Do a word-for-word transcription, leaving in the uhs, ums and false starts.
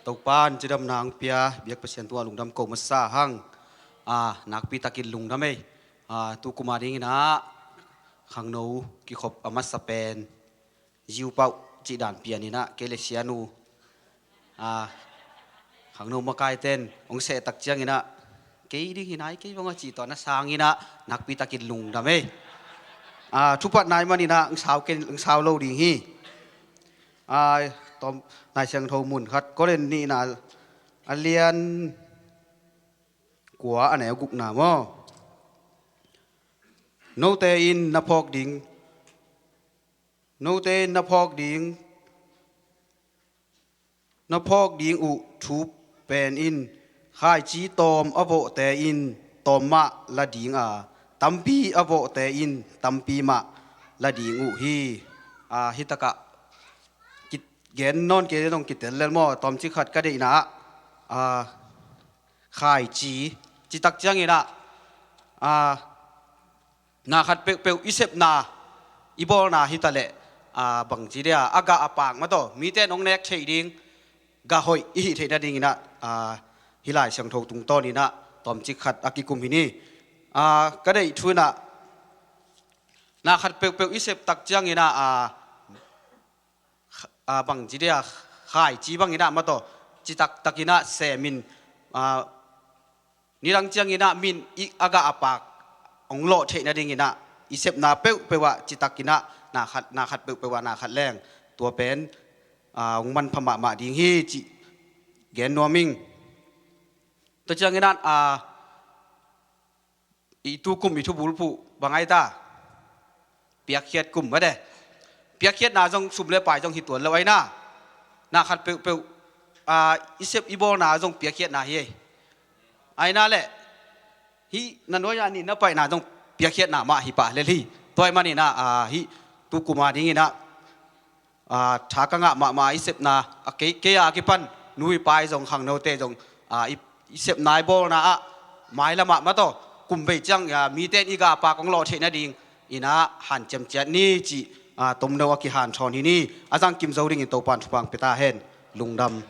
Topan cidamna hong pia biak Pasian tungah lungdam ko masa hang. A, nakpi takin lungdam ei. A, tu kum a dingin ah khangno kikhop a masa pen Ziu Pauh cih dan pianin ah kei le sianu, a, khangno makaite'n hong sehtak ciangin ah kei ding hi nai, kei bang a cih tawh na sangin ah nakpi takin lungdam ei. A, thupat nai manin ah hong sau ken, hong sau lo ding hi. A, tawm, Lai Siangtho mun khat, Korin nihna a lian kua, a neu gukna maw? Note in na phawk ding, note in na phawk ding, na phawk ding uh thu pen in, khaici tawm a vawhte in tawm mah la ding a, tampi a vawhte in tampi mah la ding uh hi. A, hi takah ki-, gen nawn kei dong kitel lel maw? Tawmcik khat ka deihna ah, a, khaici, citak ciangin ah, a, na khat peuhpeuh i sepna, i bawlna hi taleh, a, bangci dia a gah a paak mah tawh mite in hong nek theih ding, gah hoih i hih theih nadingin ah, a, hih Lai Siangtho tungtawnin ah tawmcik khat a kikum hi ni. A, ka deih thu in ah na khat peuhpeuh i septak ciangin ah, a, a, bangci dia khaici bangin ah mah tawh citak takin ah semin, a, nidang ciangin ah min i a gah a paak hong lawh theih nadingin ah i sepna peuhpeuh ah citakin ah na khat, na khat peuhpeuh ah na khat leng tua pen, a, hong manpha mahmah ding hi cih gen nuam ing. Tua ciangin ah, a, i tu kum i thubulphuh bang ai ta? Piakkhiat kum mate. Piakkhiatna zong sum le pai zong hi tuan lo aina. Na khat peuhpeuh, a, i sep i bawlna zong piakkhiatna hi ei. Aina le hih na nuai-a nih na paihna zong piakkhiatna mah hi pah lel hi. Tua ahih manin ah, a, hih tu kum a dingin ah, a, tha ka ngah mahmah i sepna, a, kei, kei a kipan nu i pa i zong, khangnote zong, a, i, i sepna i bawlna ah mailam ah mah tawh kum bei ciang, a, mite in i gah a paak hong lawh theih nadingin ah hanciam ciat ni cih, a, tomno a kihanthawn hi ni. A zangkim zo dingin Topan thupha hong pia ta hen. Lungdam.